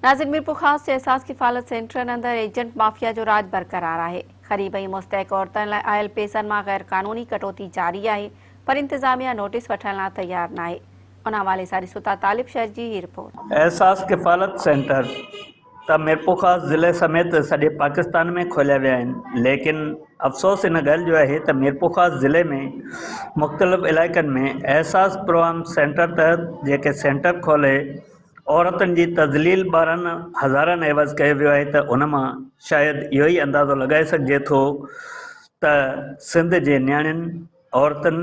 ناظرين ميرپورخاص جي احساس ڪفالت سينٽرن اندر ايجنٽ مافيا جو راڄ برقرار آهي، غريب ۽ مستحق عورتن لاء آيل پيسن مان غير قانوني ڪٽوتي جاري آهي پر انتظاميا نوٽيس وٺڻ لاء تيار ناهي، ان حوالي سان ڏسو ٿا طالب شهر جي هي رپورٽ. احساس ڪفالت سينٽر ته ميرپورخاص ضلعي سميت سڄي پاڪستان ۾ کوليا ويا آهن ليڪن افسوس ان ڳالهه جو آهي ته ميرپورخاص ضلعي ۾ مختلف علائقن ۾ احساس پروگرام سينٽر تحت جيڪي سينٽر کولي عورتن جي تذليل 12 هزارن عيوض ڪيو ويو آهي ته ان مان شايد اهو ئي اندازو لڳائي سگهجي ٿو ته سنڌ جي نياڻين عورتن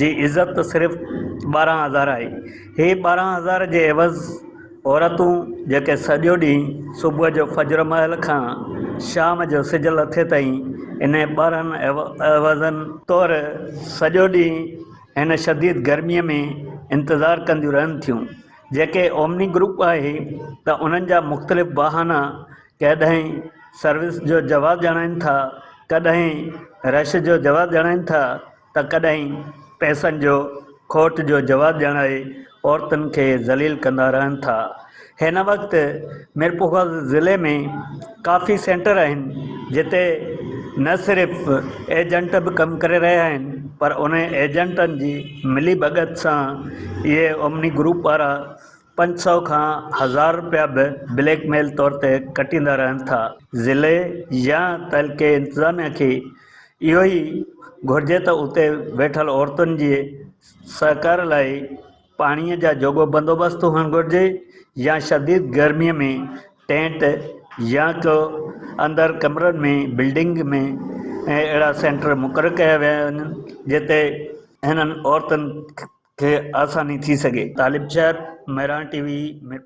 جي عزت صرف 12 هزار آهي. هي 12 هزار جي عيوض عورتون جيڪي سڄو ڏينهن صبح جو فجر مهل کان شام جو سج لٿي تائين انهي 12 عيوضن طور سڄو ڏينهن هن شديد گرميء ۾ انتظار ڪنديون رهن ٿيون. جيڪي اومني گروپ آهي ته انهن جا مختلف بهانا ڪڏهن سروس جو جواز ڄاڻائين ٿا، ڪڏهن رش جو جواز ڄاڻائين ٿا ته ڪڏهن پئسن جو کوٽ جو جواز ڄاڻائي عورتن کي ذليل ڪندا رهن ٿا. هن وقت ميرپورخاص ضلعي ۾ ڪافي سينٽر آهن جتي نه صرف ايجنٽ به ڪم ڪري رهيا آهن پر انهن ايجنٽن جي ملي ڀڳت سان اهي اومني گروپ وارا 500 کان هزار رپيا به بليڪ ميل طور تي ڪٽيندا رهن ٿا. ضلعي يا تعلقي انتظاميا کي اهو ئي گهرجي ته اتي ويٺل عورتن جي سهڪار لاء پاڻيء جا جوڳو بندوبست هئڻ گهرجي يا شديد گرميء ۾ ٽينٽ يا ڪو اندر ڪمرن ۾ بلڊنگ ۾ اهڙا سينٽر مقرر ڪيا ويا آهن جتي هنن عورتن کي آساني ٿي سگهي. طالب شهر، مهراڻ ٽي وي، ميرپور.